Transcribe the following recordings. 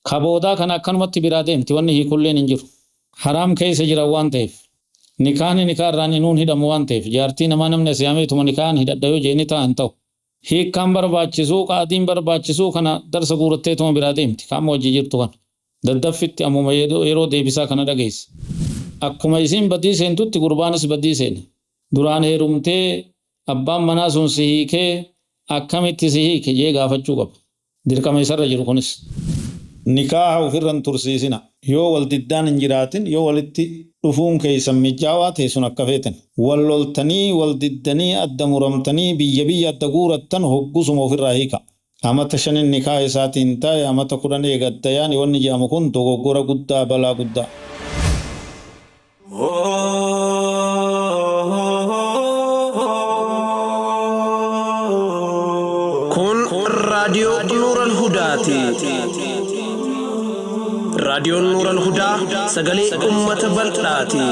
Ka boodaa kana akkanumatti biraa deemti wanni hiikulleen hin jiru. Haraam keessa jiran waan ta'eef. Nikaahni nikaa irraan hinuun hidhamu waan ta'eef jaartii namaa namni as yaameetuma nikahaan hidhadha yoo jee ni ta'a hin ta'u. Hiikkaan barbaachisuu qaadiin barbaachisuu kana darsa guuratteetuma biraa deemti ka amma wajji jirtu kana. Daddaffitti ammuma yeroo deebisaa kana dhageessa. Akkuma isiin badii seentutti gurbaanis badii seena. Duraan heerumtee abbaan manaa sun si hiikee akkamitti si hiike jee gaafachuu qaba. Dirqama isarra jiru kunis. Nikaaha ufirra hin tursiisina. Yoo wal diddaan hin jiraatin, yoo walitti dhufuun keeysan mijjaawaa ta'e sun akka feetan. Wal loltanii, wal diddanii, adda muramtanii, biyya biyya adda guurattan hoggusuma ufirraa hiika. Amata shanin nikaaha isaatiin taa'e, amata 10 eega adda yaane wanni je'amu kun dogoggora guddaa, balaa guddaa. Kun raadiyoo Nuural Hudaati. Raadiyoon Nuural Hudaa sagalee uummata bal'aati.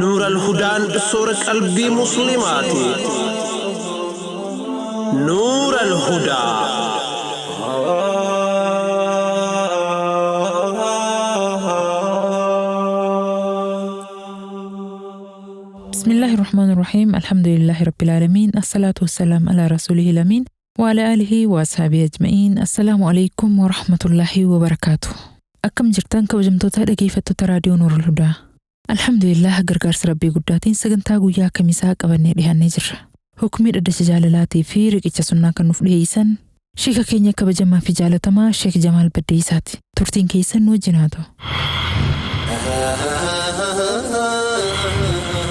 Nuural Hudaan soora qalbii Musliimaati. Nuural Hudaa. بسم الله الرحمن الرحيم، الحمد لله رب العالمين، الصلاة والسلام على رسوله الأمين وعلى آله وأصحابه أجمعين. السلام عليكم ورحمة الله وبركاته. Akkam jirtan kabajamtoota dhaggeeffattoota raadiyoo Nuurul Hudaa? Alhamdulillah, gargaarsa Rabbii guddaatiin sagantaa guyyaa kamisaa qabannee dhiyaannee jirra. Hukumii dhaddacha jaalalaatii fi riqicha sunnaa kan nuuf dhiyeessan sheeka keenya kabajamaa fi jaalatamaa Sheek Jamaal Baddeessaati. Turtiin keessan nu wajjin haa ta'u.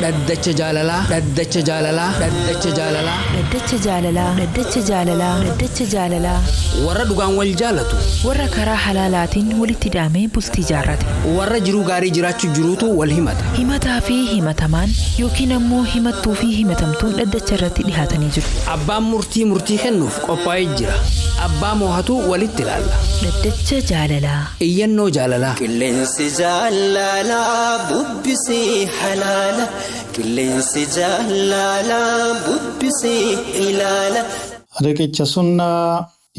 Dhaddacha jaalalaa, dhaddacha jaalalaa, dhaddacha jaalalaa. Dhaddacha jaalalaa, dhaddacha jaalalaa, dhaddacha jaalalaa. Warra dhugaan wal jaalatu. Warra karaa halaalaatiin walitti hidhamee bultii jaarrate. Warra jiruu gaarii jiraachuu jiruutu wal himata. Himataa fi himatamaan yookiin ammoo himattuu fi himatamtuun dhaddacha irratti dhihaatanii jiru. Abbaan murtii murtii kennuuf qophaa'ee jira. Abbaa moohatu walitti ilaalla. Dhaddacha jaalalaa. Iyyannoo jaalalaa. Qilleensi jaalalaa bubbisee halaala. Qilleensi jaalalaa bubbisee ilaala. Riqicha sunnaa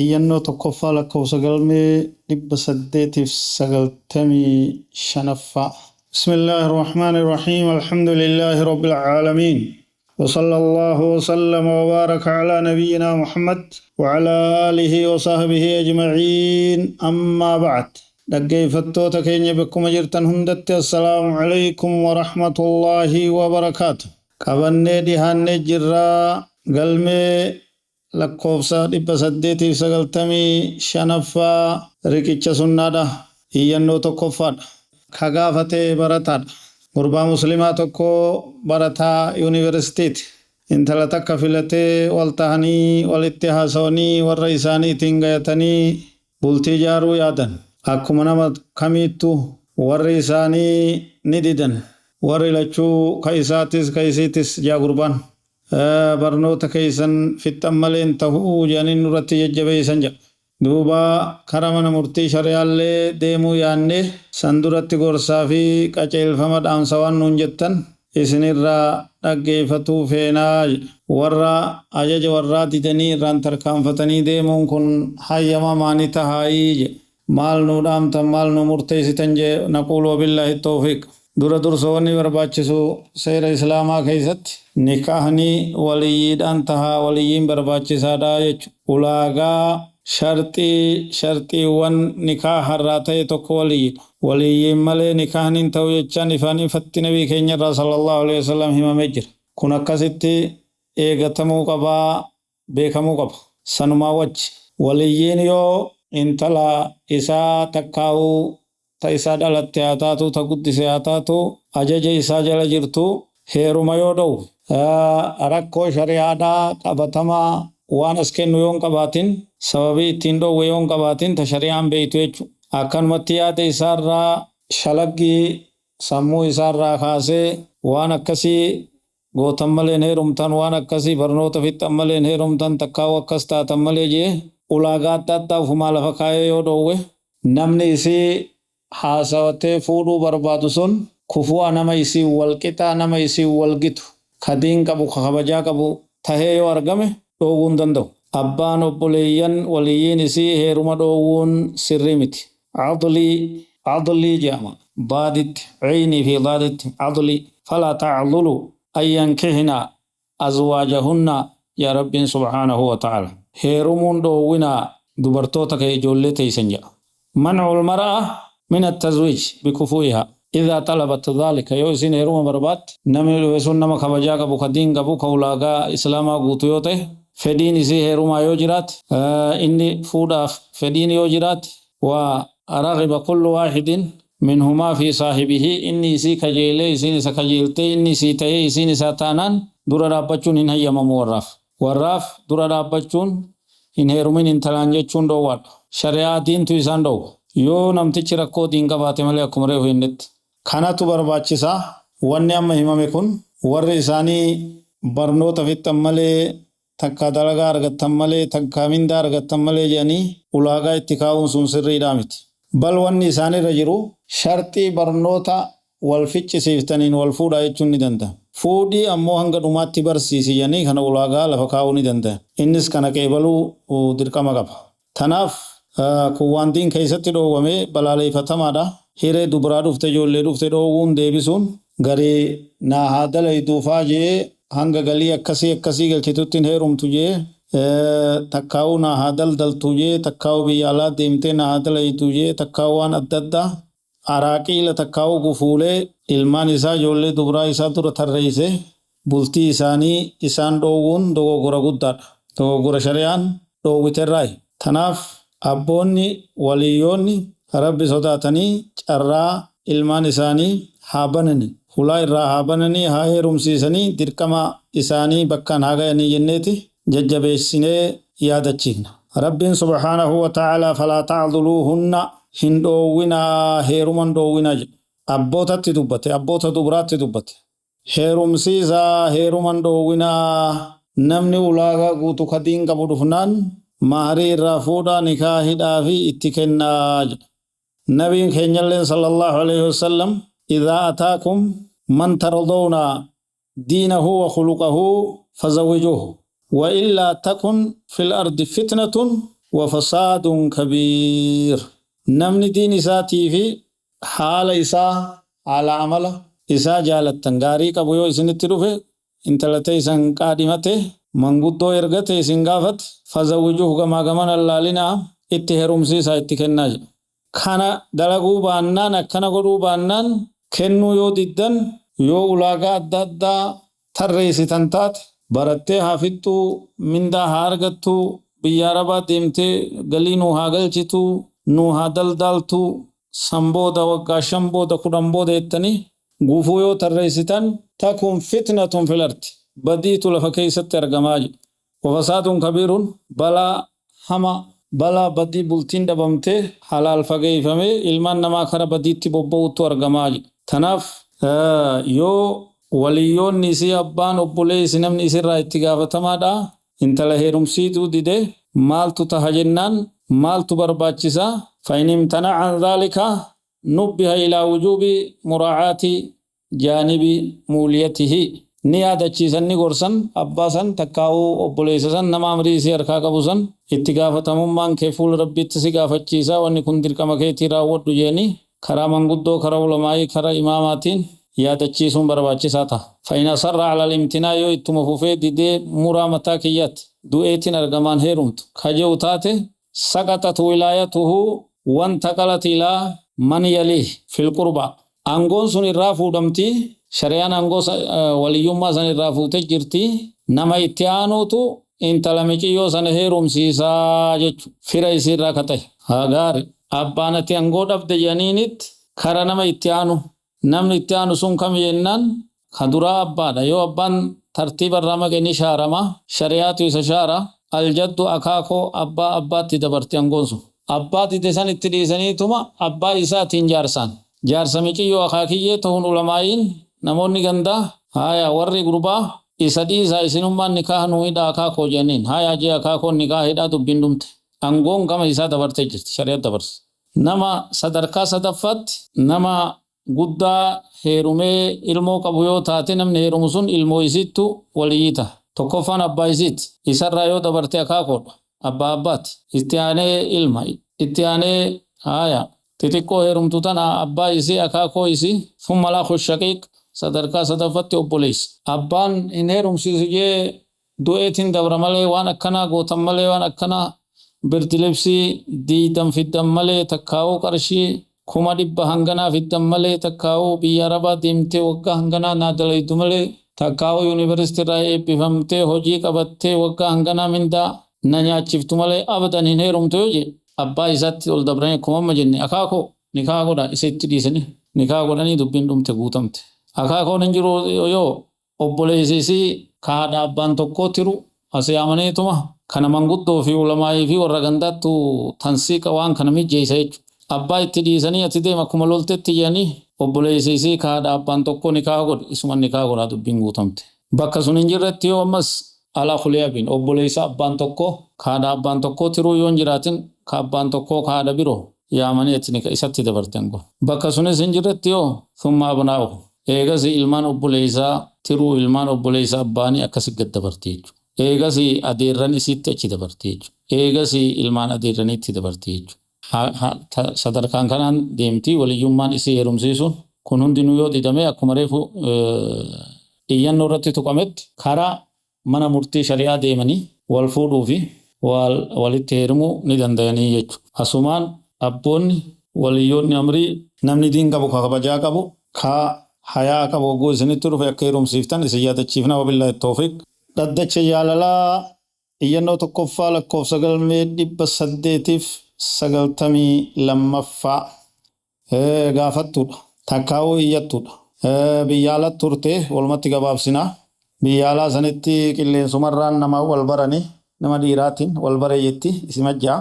iyyannoo tokkoffaa lakkoofsa galmee 895ffaa. بسم الله الرحمن الرحيم، الحمد لله رب العالمين، وصلى الله وسلم وبارك على نبينا محمد وعلى آله وصحبه أجمعين، أما بعد. dhaggeeffattoota keenya bakkuma jirtan hundatti assalaamu alaykum warahmatullaahi wabarakaatu. Qabannee dhihaannee jirraa galmee lakkoofsa 895ffaa riqicha sunnaadha. Iyyannoo tokkoffaadha. Ka gaafatee barataadha. Gurbaa muslimaa tokko barataa yuunivarsiitiiti. Intala takka filatee wal tahanii walitti haasawanii warra isaaniitiin gayatanii bultii ijaaruu yaadan. Akkuma nama kamiittu warri isaanii ni didan. Warri lachuu ka isaatis ka isiitis jaa gurbaan. Barnoota keessan fixxan malee hin ta'uu jedhanii nurratti jajjabeessan jedha. Duuba kara mana murtii shari'aallee deemuu yaanne san duratti gorsaa fi qajeelfama dhaamsa waan nuun jettan isinirraa dhaggeeffatuu feenaa jedha. Warra ajaja warraa didanii irraan tarkaanfatanii deemuun kun hayyama maanii tahaayii jedha. Maal nuu dhaamtan, maal nuu murteessitan jee naquulu wabillaahi tawfiiq. Dura dursa wanni barbaachisu seera islaamaa keessatti nikaahni waliyyiidhaan tahaa, waliyyiin barbaachisaadha jechuudha. Ulaagaa sharxii sharxiiwwan nikaaha irraa ta'e tokko waliyyiidha. Waliyyiin malee nikaahni hin ta'u jechaan ifaan ifatti nabii keenya irraa sallallahu alaihi wasallam himamee jira. Kun akkasitti eegatamuu qabaa, beekamuu qaba. Sanumaa wajji waliyyiin yoo intala isaa takkaa'uu ta isaa dhalatte haa taatu, ta guddise haa taatu, ajaja isaa jala jirtu heeruma yoo dhowwe, rakkoo shari'aadhaa qabatamaa waan as kennu yoo hin qabaatin, sababii ittiin dhowwe yoo hin qabaatin ta shari'aan beeytu jechuudha. Akkanumatti yaada isaarraa shalaggii sammuu isaarraa kaasee waan akkasii gootan malee hin heerumtan, waan akkasii barnoota fixxan malee hin heerumtan, takkaa'uu akkas taatan malee jee ulaagaa adda addaa ofumaa lafa kaayee yoo dhoowwe, namni isii haasawatee fuudhuu barbaadu sun kufu'a nama isii wal qixaa, nama isii wal gitu, ka diin qabu, ka kabajaa qabu tahee yoo argame dhoowwuu hin danda'u. Abbaan obboleeyyan waliyyiin isii heeruma dhoowwuun sirrii miti. Cadlii cadlii jedhama. Daaditti ciinii fi daaditti cadlii. Falaa tacdulu an yankihna azwaajahunna yaa Rabbiin subhaanahu wa ta'ala. Heerumuun dhoowwinaa dubartoota kee ijoollee teeysan jedha. Mancu lmar'a min attazwiij bikufu'ihaa. إذا طلبت ذلك yoo isiin heeruma barbaadde namni dhufe sun nama kabajaa qabu ka diin qabu ka ulaagaa islaamaa guutu yoo ta'e fedhiin isii heerumaa yoo jiraate inni fuudhaaf fedhiin yoo jiraate wa raghiba kullu waahidin minhumaa fi saahibihi inni isii kajeelee isiin isa kajeeltee inni isii ta'ee isiin isaa taanaan dura dhaabbachuun hin hayyamamu warraaf. Warraaf dura dhaabbachuun hin heerumin intalaan jechuun dhoowwaadha. Shari'aa diintu isaan dhoowwa. Yoo namtichi rakkoo diin qabaate malee akkuma reefu hinnetti. Kanatu barbaachisaa. Wanni amma himame kun warri isaanii barnoota fixan malee takka dalagaa argattan malee takka mindaa argattan malee jedhanii ulaagaa itti kaa'uun sun sirriidhaa miti. Bal wanni isaanirra jiru sharxii barnoota wal ficcisiiftaniin wal fuudhaa jechuun ni danda'ama. Fuudhii ammoo hanga dhumaatti barsiisi jedhanii kana ulaagaa lafa kaa'uu ni danda'a. Innis kana qeebaluu dirqama qaba. Tanaaf kun waan diin keessatti dhoowwame balaaleeffatamaadha. Hiree dubaraa dhufte ijoollee dhufte dhoowwuun deebisuun garii naa haa dalayduufaa jee hanga galii akkasii akkasii galchitutti hin heerumtu jee takkaa'uu naa haa daldaltu jee takkaa'uu biyya alaa deemtee naa haa dalaydu jee takkaa'uu waan adda addaa araaqiila takkaa'uu gufuulee ilmaan isaa ijoollee dubaraa isaa dura tarreeyse bultii isaanii isaan dhoowwuun dogoggora guddaadha. Dogoggora shari'aan dhoowwiterraayi. Tanaaf abboonni waliyyoonni Rabbi sodaatanii carraa ilmaan isaanii haa banani. Hulaa irraa haa bananii haa heerumsiisanii dirqama isaanii bakkaan haa ga'anii jenneeti jajjabeessinee yaadachiifna. Rabbiin subhaanahu wa ta'aalaa falaa ta'duluuhunna hin dhoowwinaa heeruman dhoowwinaa jedhe. Abbootatti dubbate abboota dubaraatti dubbate. Heerumsiisaa heeruman dhoowwinaa namni ulaagaa guutu kadiin qabu dhufnaan maharii irraa fuudhaa nikaa hidhaa fi itti kennaa jedha. Nabiin keenyalleen sallallahu alaihi wasallam idhaa ataakum man tardawna diinahu wa khuluqahu fazawwijuuhu wa illaa takun fil ardi fitnatun wa fasaadun kabiir. Namni diin isaatii fi haala isaa haala amala isaa jaalattan gaarii qabu yoo isinitti dhufe intala teessan qaadhimate manguddoo ergate isin gaafate fazawwijuuhu gamaa gaman allaalinaa itti heerumsiisaa itti kennaa jedha. Kana dalaguu baannaan akkana godhuu baannaan kennuu yoo diddan yoo ulaagaa adda addaa tarreessitan taate barattee haa fixxuu mindaa haa argattuu biyya arabaa deemtee galii nuu haa galchituu nuu haa daldaaltuu san booda waggaa 5 booda 10 booda jettanii gufuu yoo tarreessitan takun fitnatun fil ardi badiitu lafa keessatti argamaa jedha. Wafasaadun kabiirun balaa hama balaa badii bultiin dhabamtee halaal fageeffamee ilmaan namaa kara badiitti bobba'utu argamaa jedha. Tanaaf yoo waliyyoonni isii abbaan obboleessi namni isirraa itti gaafatamaadha. Intala heerumsiituu dide maaltu taha jennaan maaltu barbaachisaa? فإن امتنع عن ذلك نبه إلى وجوب مراعاة جانب موليته. Ni yaadachiisan ni gorsan abbaa san takkaa'uu obboleessa san nama amrii isii harkaa qabu san itti gaafatamummaan kee fuula rabbiitti si gaafachiisa wanni kun dirqama keetii raawwadhu jeeni karaa manguddoo karaa ulamaayii karaa imaamaatiin yaadachiisuun barbaachisaa ta'a. فإن أصر على الامتناع yoo ittuma fufee didee muraa mataa kiyyaatti du'eetiin argamaan heerumtu kaje'u taate saqaxat wilaayatuhu wantaqalat ilaa man yaliih fil qurbaa. Aangoon sun irraa fuudhamti. Shari'aan aangoo waliyyummaa san irraa fuutee jirti. Nama itti aanuutu intala miciyyoo sana heerumsiisaa jechuudha. Fira isiirraa ka ta'e. Haa gaari. Abbaan ati aangoo dhabde jedhaniinitti kara nama itti aanu. Namni itti aanu sun kam jennaan ka duraa abbaadha. Yoo abbaan tartiiba irraa maqe ni shaarama. Shari'aatu isa shaara. Aljaddu akaakoo abbaa abbaatti dabarti aangoon sun. Abbaa dide san itti dhiisaniituma abbaa isaatiin jaarsaan. Jaarsa miciyyoo akaakiyyee ta'uun ulamaa'iin namoonni gandaa haya warri gurbaa isa dhiisaa isinummaan nikaa nuu hidhaa akaakoo jedhaniin haya jee akaakoon nikaa hidhaa dubbiin dhumte. Aangoon gama isaa dabartee jirti shari'a dabarse. Nama sadarkaa sadaffaatti nama guddaa heerumee ilmoo qabu yoo taate namni heerumu sun ilmoo isiittu waliyyii ta'a. Tokkoffaan abbaa isiiti. Isarraa yoo dabarte akaakoodha. Abbaa abbaati. Itti aanee ilma. Itti aanee haaya. Xixiqqoo heerumtu tana abbaa isii akaakoo isii summa laaku shaqiiq sadarkaa sadaffatti obboleessa. Abbaan hin heerumsiisu jee du'eetiin dabra malee waan akkanaa gootan malee waan akkanaa birdilibsii diidan fiddan malee takkaa'uu qarshii 100,000 hanganaa fiddan malee takkaa'uu biyya arabaa deemtee waggaa hanganaa naa dalaydu malee takkaa'uu yuunivarsiitii irraa eebbifamtee hojii qabattee waggaa hanganaa mindaa na nyaachiftu malee abadan hin heerumtu yoo jedhe abbaa isaatti ol dabranii akkuma amma jenne akaakoo nikaa godha isa itti dhiisanii nikaa godhanii dubbiin dhumte guutamte. Akaakoon hin jiru yoo obboleessi isii ka haadha abbaan tokkoo tiru as yaamaniituma kana manguddoo fi ulamaayii fi warra gandaattu tansiiqa waan kana mijjeessa jechuudha. Abbaa itti dhiisanii ati deema akkuma loltetti jedhanii obboleessi isii ka haadha abbaan tokkoo nikaa godhe isuma nikaa godhaa dubbiin guutamte. Bakka sun hin jirretti yoo ammas alaa kuliyabiin obboleessa abbaan tokkoo ka haadha abbaan tokkoo tiruu yoo hin jiraatin ka abbaan tokkoo ka haadha biroo yaamanii ati isatti dabartan kun. Bakka sunis hin jirretti yoo summa abnaa'u eegas ilmaan obboleessaa tiruu ilmaan obboleessa abbaanii akkasi gad dabarti jechuudha. Eegas adeerran isiitti achi dabarti jechuudha. Eegas ilmaan adeerraniitti dabarti jechuudha. Sadarkaan kanaan deemti waliyyummaan isii heerumsiisuun kun hundinuu yoo didame akkuma reefu iyyannoo irratti tuqametti karaa mana murtii shari'aa deemanii wal fuudhuu fi walitti heerumuu ni danda'anii jechuudha. Asumaan abboonni waliyyoonni amrii namni diin qabu ka kabajaa qabu ka hayaa qabu hogguu isinitti dhufe akka heerumsiiftan isin yaadachiifna wabillaahi tawfiiq. Dhaddacha jaalalaa iyyannoo tokkoffaa lakkoofsa galmee 892ffaa gaafattuudha. Takkaa'uu iyyattuudha. Biyya alatti turte walumatti gabaabsinaa. Biyya alaa sanitti qilleensumarraan nama wal baranii nama dhiiraatiin wal bareeyyetti isi majjaa.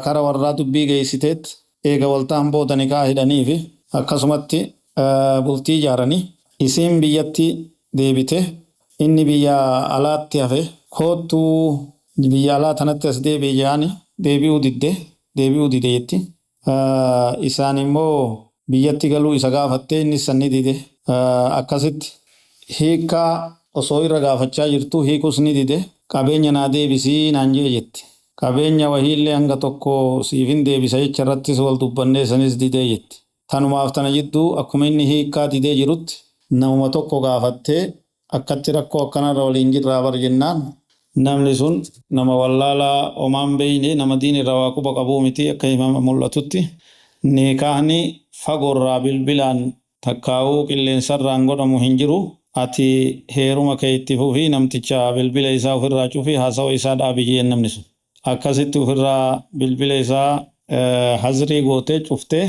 Kara warraa dubbii geessiteet eega waltaan booda nikaa hidhanii fi akkasumatti bultii ijaaranii isiin biyyatti deebite inni biyya alaatti hafe koottuu biyya alaa tanatti as deebi'e jedhani deebi'uu didde deebi'uu dide jetti. Isaan immoo biyyatti galuu isa gaafattee innis san ni dide. Akkasitti hiikkaa osoo irra gaafachaa jirtu hiikus ni dide qabeenya naa deebisii naan jee jetti. Qabeenya wahiillee hanga tokko siifin deebisa jecha irrattis wal dubbannee sanis didee jetti. Tanumaaf tana jidduu akkuma inni hiikkaa didee jirutti namuma tokko gaafattee akkatti rakkoo akkanarra waliin jirraa bar jennaan namni sun nama wallaalaa homaan beeyne nama diin irraa waa quba qabuu miti akka himama mul'atutti nikaahni fagoorraa bilbilaan takkaa'uu qilleensarraan godhamu hin jiru. Ati heeruma kee itti fufii namticha bilbila isaa ofirraa cufii haasawa isaa dhaabi jeen namni sun. Akkasitti ofirraa bilbila isaa hazrii gootee cuftee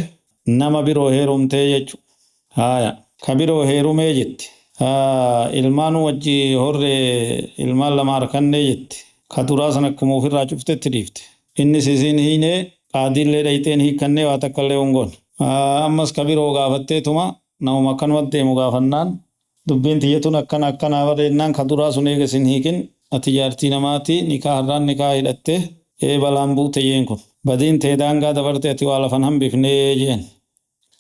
nama biroo heerumtee jechuudha. Haaya ka biroo heerumee jetti. Ilmaan wajji horree ilmaan lama harkannee jetti. Ka duraa sana akkuma ofirraa cuftetti dhiifte. Innis isiin hiinee qaadiillee dhayxeen hiikkannee waa takka illee hongoon. Ammas ka biroo gaafatteetuma namuma akkanumatti deemu gaafannaan dubbiin tiyyatuun akkana akkanaa bareennaan ka duraa sun eega isin hiikin ati jaartii namaati nikaa har'aan nikaa hidhattee ee balaan buute jeen kun. Badiin tee daangaa dabarte ati waa lafan hambifnee jeen.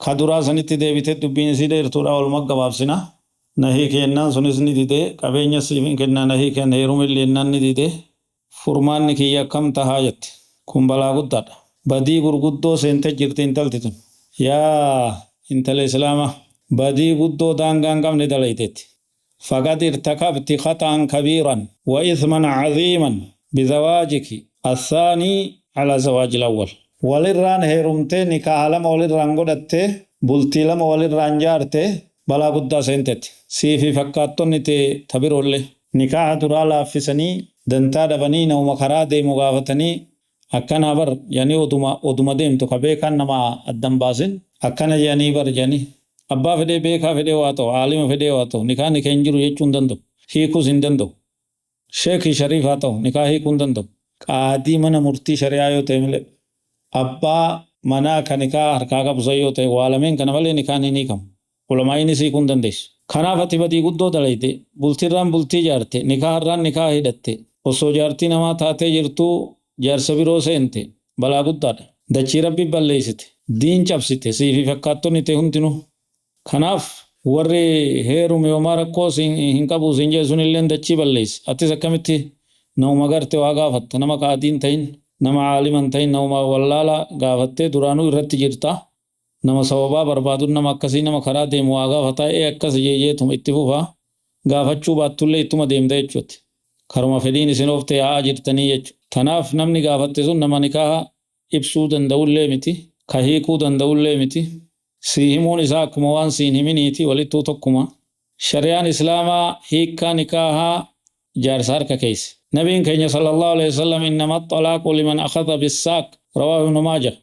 Ka duraa sanitti deebitee dubbiin isii dheertuudha walumaa gabaabsina. Na hiikennaan sunis ni didee qabeenya siif hin kennaa na hiiken heerumilleennaan ni didee furmaanni kiyya akkam tahaa jette. Kun balaa guddaadha. Badii gurguddoo seentee jirti intalti tun. Yaa intala islaamaa badii guddoo daangaa hin qabne dalayteetti. Faqad irtakabti khaxa'an kabiiran wa ithman caziiman bizawaajiki athaanii calaa zawaajil awwal. Walirraan heerumtee nikaaha lama walirraan godhattee bultii lama walirraan jaarte balaa guddaa seentetti. Siifi fakkaattonni tee ta biroollee nikaaha duraa laaffisanii dantaa dhabanii namuma karaa deemu gaafatanii akkanaa bar jedhanii oduma deemtu ka beekaan nama addan baasin akkana jedhanii bar jedhanii abbaa fedhee beekaa fedhee waa ta'u aalima fedhee waa ta'u nikaa nikee hin jiru jechuu hin danda'u hiikuus hin danda'u sheekii shariif haa ta'u nikaa hiikuu hin danda'u qaadii mana murtii shari'aa yoo ta'e malee abbaa manaa ka nikaa harkaa qabu san yoo ta'e waa lameen kana malee nikaan hin hiikamu ulamaa'iinis hiikuu hin dandeessu. Kanaaf ati badii guddoo dalayte bultiirraan bultii jaarte nikaharraan nikaa hidhatte osoo jaartii namaa taatee jirtuu jaarsa biroo seente balaa guddaadha. Dachii rabbi balleessite diin cabsite siifi fakkaattonni ta'e hundinuu. Kanaaf Warri heerume homaa rakkoo hin qabu siin jee sun illeen dachii balleessa. Atis akkamitti nama garte waa gaafatta, nama qaadii hin ta'in, nama caalima hin ta'in, nama wallaala gaafattee duraanuu irratti jirta. Nama sababaa barbaadu, nama akkasii, nama karaa deemu waa gaafataa, ee akkas jeejeetuma itti fufaa, gaafachuu baattullee ittuma deemta jechuuti. Karuma fedhiin isin oofte yaa'aa jirtanii jechuudha. Tanaaf namni gaafatte sun nama nikaaha ibsuu danda'ullee miti, ka hiikuu danda'ullee miti. Si himuun isaa akkuma waan siin himiniiti, walittuu tokkuma. Shari'aan Islaamaa hiikkaa nikaahaa jaarsa harka keessa. Nabiin keenya sallallahu alaihi wasallam innama xalaaqu liman akhadha bisaaq, rawaahu Ibnu Maajah.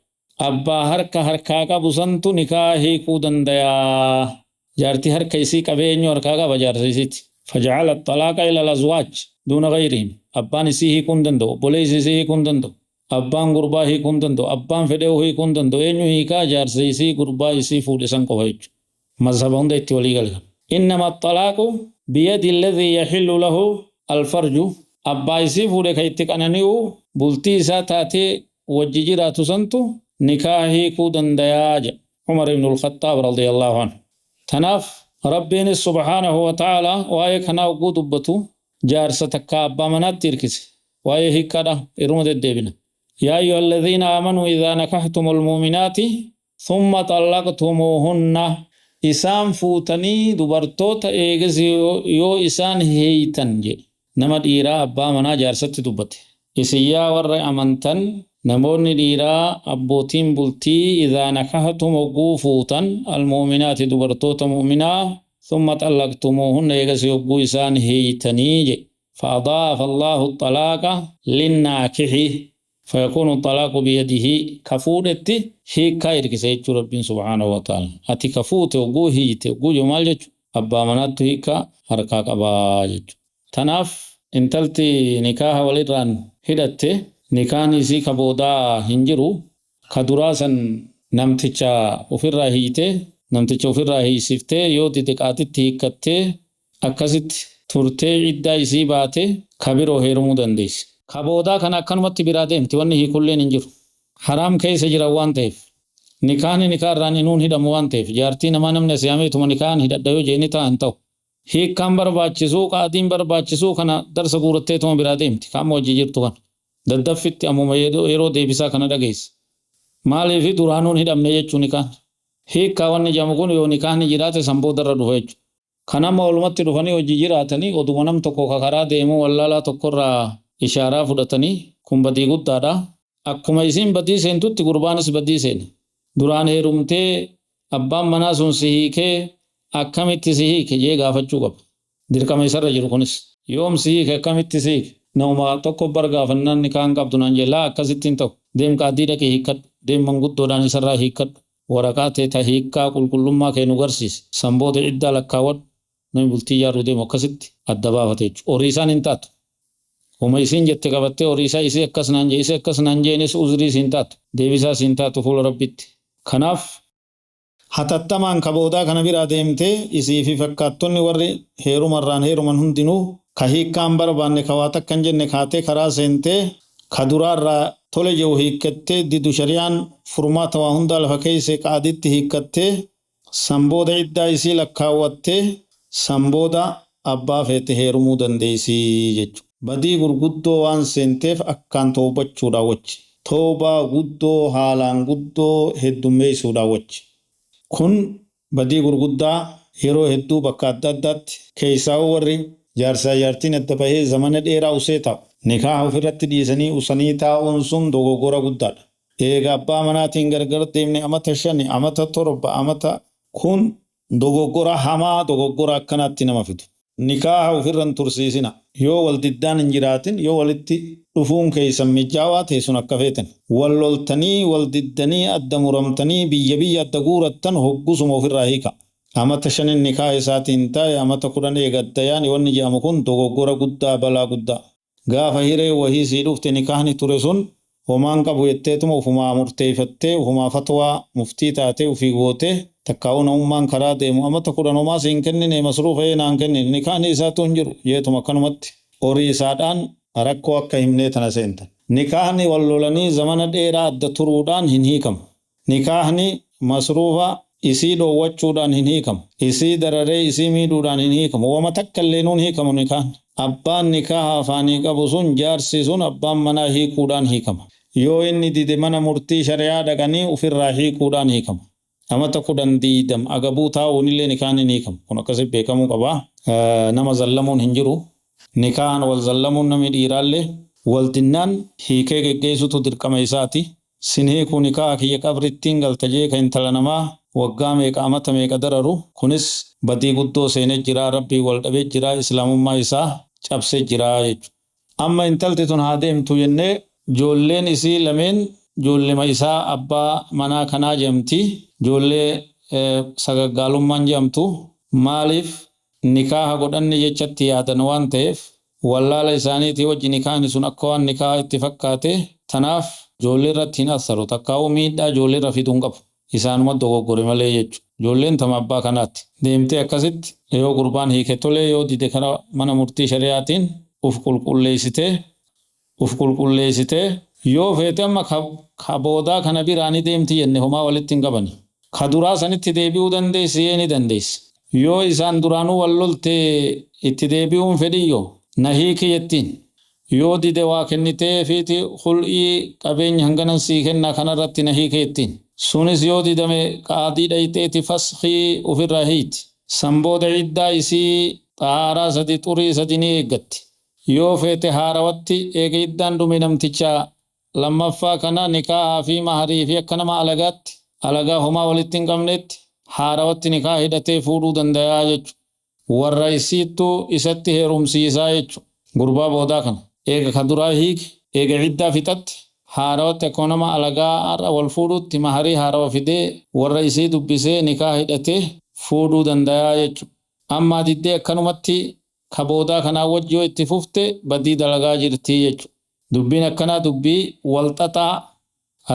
Abbaa harka harkaa qabu santu nikaa hiikuu dandayaa. Jaartii harka isii qabee eenyu harkaa qaba? Jaarsa isiiti. Fajacala xalaaqa ila al-azwaaj duuna gayrihim. Abbaan isii hiikuu hin danda'u. Obboleessi isii hiikuu hin danda'u. Abbaan gurbaa hiikuu hin danda'u. Abbaan fedhee hiikuu hin danda'u. Eenyu hiikaa? Jaarsa isii gurbaa isii fuudhe san qofa jechuudha. Mazhaba hunda itti walii gala. Innama xalaaqu biyadi alladhii yaxillu lahu alfarju. Abbaa isii fuudhe kan itti qanani'u bultii isaa taatee wajji jiraatu santu nikaa hiikuu dandayaa jedha Umar ibn al-Khattaab radiyallahu anhu. Tanaaf Rabbiinis subhaanahu wa ta'ala waa'ee kanaa hogguu dubbatu jaarsa takka abbaa manaatti hirkise. Waa'ee hiikkaadha irruma deddeebina. Yaa ayyuha alladhiina aamanuu idhaa nakahtumul muuminaati thumma xallaqtumuuhunna, isaan fuutanii dubartoota eegas yoo isaan hiitan jedhe. Nama dhiiraa abbaa manaa jaarsatti dubbate. Isin yaa warra amantan, namoonni dhiiraa abbootiin bultii, idhaa nakahtum hogguu fuutan, almuuminaati dubartoota mu'minaa, thumma xallaqtumuuhunna eegas yogguu isaan hiitanii jedhe. فأضاف الله الطلاق للناكح فيكون الطلاق بيده. كفورت هي كاير كسيتش رب سبحانه وتعالى. أتي كفوت وجو هيت وجو جمال جت أبا منات هيكا حركة أبا جت. تناف انتلتي نكاح ولدران هدت نكاح سي كبودا هنجرو كدراسا نمتچا ofirraa hiite, namticha ofirraa hiisiftee, yoo xixiqqaatitti hiikkattee akkasitti turtee iddaa isii baate ka biroo heerumuu dandeessi. Ka boodaa kana akkanumatti biraa deemti, wanni hiikulleen hin jiru. Haraam keessa jiran waan ta'eef. Nikaahni nikaa irraan hinuun hidhamu waan ta'eef, jaartii namaa namni asii hameetuma nikahaan hidhadha yoo jeeni ta'an ta'u. Hiikkaan barbaachisuu, qaadiin barbaachisuu kana darsa guuratteetuma biraa deemti. Kaama hojii jirtu kana. Daddaffitti ammuma yeroo deebisaa kana dhageessa. Maaliif duraanuun hidhamne jechuun nikaan. Hiikkaa wanni jedhamu kun yoo nikaahni jiraate san boodarra dhufa jechuudha. Kan amma walumatti dhufanii hojii jiraatanii oduma nam tokko karaa deemuu wallaalaa tokkorraa ishaaraa fudhatanii kun badii guddaadha. Akkuma isiin badii seentutti gurbaanis badii seena. Duraan heerumtee abbaan manaa sun si hiikee akkamitti si hiike jee gaafachuu qaba. Dirqama isarra jiru kunis. Yoom si hiike, akkamitti si hiike? Nama tokko bar gaafannaan nikaan qabdu naan jee, laa akkasitti hin ta'u. Deem qaadii dhaqee hiikkadhu. Deem manguddoodhaan isarraa hiikkadhu. Waraqaa ta'e ta hiikkaa qulqullummaa kee nu garsiisi. San booda iddaa lakkaawwadhu. Namni bultii ijaaruu deemu akkasitti adda baafate jechuudha. Horii isaan hin taatu. Homa isiin jette qabattee horii isaa isii akkas naan jee, isii akkas naan jeenis uzrii siin taatu. Deebisaa siin taatu fuula Rabbitti. Kanaaf hatattamaan ka boodaa kana biraa deemtee isii fi fakkaattonni warri heerumarraan heeruman hundinuu ka hiikkaan barbaanne, ka waa takka hin jenne kaatee karaa seentee ka duraarraa tole jiru hiikkattee didu, shari'aan furmaata waa hundaa lafa keessa, qaaditti hiikkattee san booda iddaa isii lakkaawwattee san booda abbaa feete heerumuu dandeessii jechuudha. Badii gurguddoo waan seenteef akkaan toobachuudhaan wajji. Toobaa guddoo haalaan guddoo heddummeessuudhaan wajji. Kun badii gurguddaa yeroo hedduu bakka adda addaatti keessaa warri jaarsaa jaartiin adda bahee zamana dheeraa usee taa'u. Nikaa ofirratti dhiisanii usanii taa'uun sun dogoggora guddaadha. Eega abbaa manaatiin gargar deemne amata 5, amata 7, amata kun dogoggora hamaa, dogoggora akkanaatti nama fidu. Nikaaha ofirra hin tursiisina. Yoo wal diddaan hin jiraatin, yoo walitti dhufuun keessan mijaawaa ta'e sun akka feetan. Wal loltanii, wal diddanii, adda muramtanii, biyya biyya adda guurattan hoggusuma ofirraa hiika. Amata 5n nikaaha isaatiin taa'e amata 10 eegaddayaan wanni jedhamu kun dogoggora guddaa, balaa guddaa. Gaafa hiree wahii sii dhufte nikaahni ture sun homaan qabu jetteetuma ufumaa murteeffattee ufumaa fatwaa muftii taatee ufii gootee takkaa'uu namummaan karaa deemu amata 10 homaa siin kennine, masruufa naan kennine, nikaahni isaatu hin jiru jeetuma akkanumatti horii isaadhaan rakkoo akka himnee tana seentan. Nikaahni wal lolanii zamana dheeraa adda turuudhaan hin hiikamu. Nikaahni masruufa Isii dhoowwachuudhaan hin hiikamu. Isii dararee isii miidhuudhaan hin hiikamu. Wama takka illee nuun hiikamu nikaan. Abbaan nikaaha afaanii qabu sun jaarsi sun abbaan manaa hiikuudhaan hiikama. Yoo inni dide mana murtii shari'aa dhaqanii ofirraa hiikuudhaan hiikama. Amata 10 20 agabuu taa'uun illee nikaan hin hiikamu. Kun akkasitti beekamuu qaba. Nama zallamuun hin jiru. Nikaan wal zallamuun namni dhiiraallee wal dinnaan hiikee geggeessutu dirqama isaati. Sin hiikuu nikaa kiyya qabrittiin galta jee ka intala namaa waggaa meeqa amata meeqa dararu kunis badii guddoo seenee jira rabbii wal dhabee jira islaamummaa isaa cabsee jira jechuudha. Amma intalti tun haa deemtu jennee ijoolleen isii lameen ijoollema isaa abbaa manaa kanaa jedhamti. Ijoollee sagaggaalummaan jedhamtu maaliif nikaaha godhanne jechatti yaadan waan ta'eef wallaala isaaniitii wajji nikaahni sun akka waan nikaaha itti fakkaate tanaaf ijoollee irratti hin assaru takkaa'uu miidhaa ijoollee irra fiduu hin qabu. Isaanuma dogoggore malee jechuudha. Ijoolleen tama abbaa kanaatti. Deemtee akkasitti yoo gurbaan hiike tolee yoo dide karaa mana murtii shari'aatiin uf qulqulleessitee yoo feete amma ka boodaa kana biraa ni deemti jenne homaa walitti hin qabani. Ka duraa sanitti deebi'uu dandeessi yee ni dandeessi. Yoo isaan duraanuu wal lolte itti deebi'uun fedhiyyoo na hiiki jettiin. Yoo dide waa kennitee fiiti hul'ii qabeenya hanganan sii kennaa kanarratti na hiiki jettiin. Sunis yoo didame qaadii dhayxeeti fasxii ofirraa hiiti. San booda iddaa isii xahaaraa 3 xurii 3 ni eeggatti. Yoo feete haarawatti eega iddaan dhume namticha lammaffaa kana nikaahaa fi maharii fi akka nama alagaatti alagaa homaa walitti hin qabnetti haarawatti nikaa hidhatee fuudhuu dandayaa jechuudha. Warra isiittuu isatti heerumsiisaa jechuudha. Gurbaa boodaa kana eega ka duraa hiike eega iddaa fixatti haarawatti akka nama alagaa har'a wal fuudhutti maharii haarawa fidee warra isii dubbisee nikaa hidhatee fuudhuu dandayaa jechuudha. Amma diddee akkanumatti ka boodaa kanaa wajji yoo itti fufte badii dalagaa jirti jechuudha. Dubbiin akkanaa dubbii walxaxaa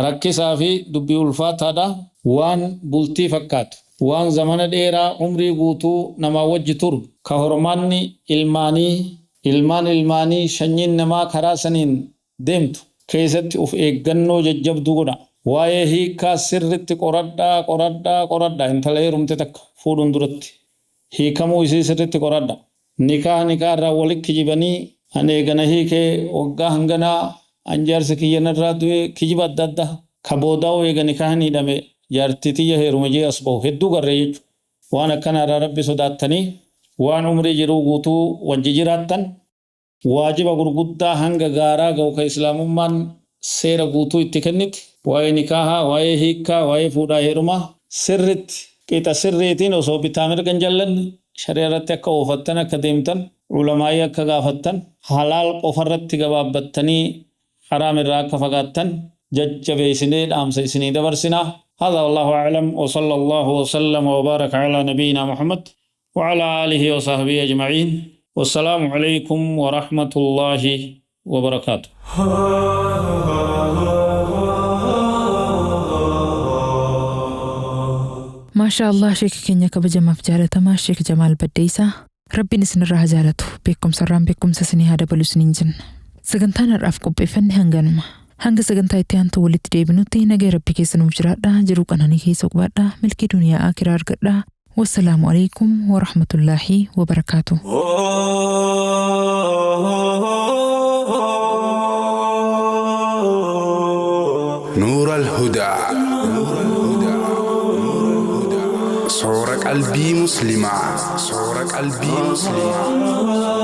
rakkisaa fi dubbii ulfaataadha. Waan bultii fakkaatu waan zamana dheeraa umrii guutuu namaa wajji turu ka hormaanni ilmaanii ilmaan ilmaanii shanyiin namaa karaa saniin deemtu keessatti of eeggannoo jajjabduu godha. Waa'ee hiikaa sirritti qoradhaa qoradhaa qoradhaa intala heerumte takka fuudhuun duratti hiikamuu isii sirritti qoradha. Nikaa nikaa irraa walitti kijibanii ani eegana hiikee waggaa hanganaa an jaarsi kiyya narraa du'e kijiba adda addaa ka boodaa'u eega nikaa hin hidhame jaartii tiyya heerume jee as bahu hedduu garree jechuudha. Waan akkana irraa rabbi sodaattanii waan umrii jiruu guutuu wajji jiraattan waajiba gurguddaa hanga gaaraa ga'u ka islaamummaan seera guutuu itti kenniti. Waa'ee nikaahaa, waa'ee hiikkaa, waa'ee fuudhaa heerumaa sirritti qixa sirriitiin osoo bitaa mirga hin jallanne shari'a irratti akka oofattan akka deemtan ulamaayii akka gaafattan halaal qofarratti gabaabbattanii haraam irraa akka fagaattan jajjabeessinee dhaamsa isinii dabarsinaa. هذا والله أعلم وصلى الله وسلم وبارك على نبينا محمد وعلى آله وصحبه أجمعين والسلام عليكم ورحمة الله وبركاته. ما شاء الله شيخ كينيا كبجمع في جالة شيخ جمال بديسة ربي نسن الرها جالته بكم سرام بكم سسني هذا بلو سنين جن سجنتان الرأف قب فن هنغنما hanga sagantaa itti aantu walitti deebinutti nagaa rabbi keessa nuuf jiraadha jiruu qananii keessa qubadha milkii duniyaa akiraa argadha wassalaamu alaikum warahmatullaahi wabarakaatu. نور الهدى صورة قلبي مسلمة صورة قلبي مسلمة.